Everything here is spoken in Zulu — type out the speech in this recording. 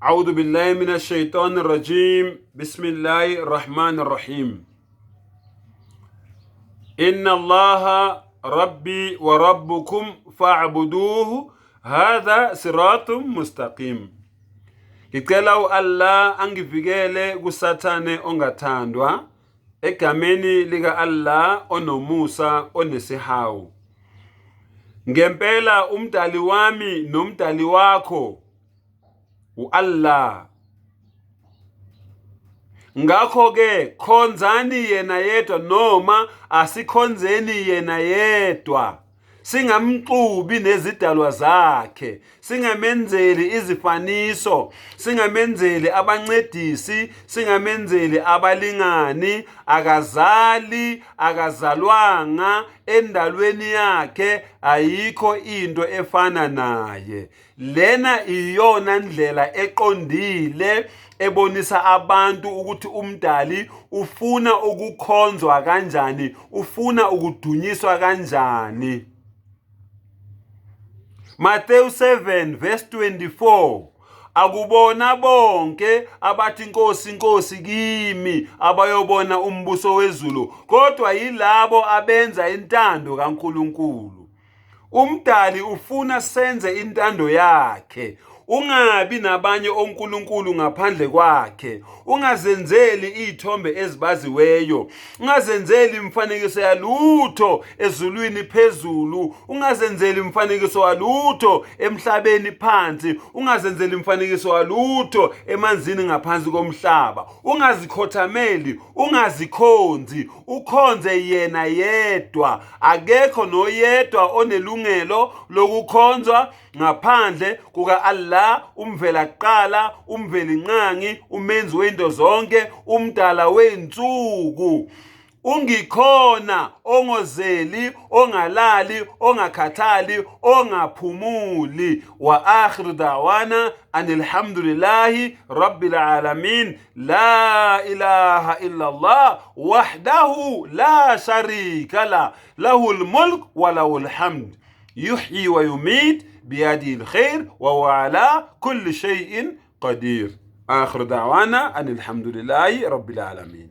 A'udhu billahi minash shaitani rajim. Bismillahir Rahmanir Rahim. Inna Allaha Rabbi wa Rabbukum fa'buduhu hadha siratun mustaqim. Ngicela u-Allah angivikele kuSathane ongathandwa egameni lika-Allah onomusa onesihawu. Ngempela umdali wami nomdali wakho u-Allah. Ngakho-ke khonzani yena yedwa noma asikhonzeni yena yedwa. Singamxubi nezidalwa zakhe, singamenzeli izifaniso, singamenzeli abancedisi, singamenzeli abalingani, akazali, akazalwanga, endalweni yakhe ayikho into efana naye. Lena iyona ndlela eqondile ebonisa abantu ukuthi uMdali ufuna ukukhonzwa kanjani, ufuna ukudunyiswa kanjani. Mateyu 7 verse 24 Akubona bonke abathi Nkosi Nkosi kimi abayobona umbuso wezulu kodwa yilabo abenza intando kaNkulunkulu. Umdali ufuna senze intando yakhe. Ungabi nabanye onkulunkulu ngaphandle kwakhe. Ungazenzeli iy'thombe ezibaziweyo. Ungazenzeli imifanekiso yalutho ezulwini phezulu. Ungazenzeli imifanekiso walutho emhlabeni phansi. Ungazenzeli imifanekiso walutho emanzini ngaphansi komhlaba. Ungazikhothameli, ungazikhonzi, ukhonze yena yedwa. Akekho noyedwa onelungelo lokukhonzwa ngaphandle kuka-Allah, umvelaqala, umvelinqangi, umenzi wento zonke, umdala wezinsuku. Ungikhona ongozeli, ongalali, ongakhathali, ongaphumuli. Wa akhiru da'wana anilhamdulillahi rabbil alamin. La ilaha illa Allah wahdahu la sharika la lahul mulk wa lahul hamd yuhyi wa yumit biyadihi alkhair wa huwa ala kulli shay'in qadir. Akhiru da'wana anilhamdulillahi rabbil alamin.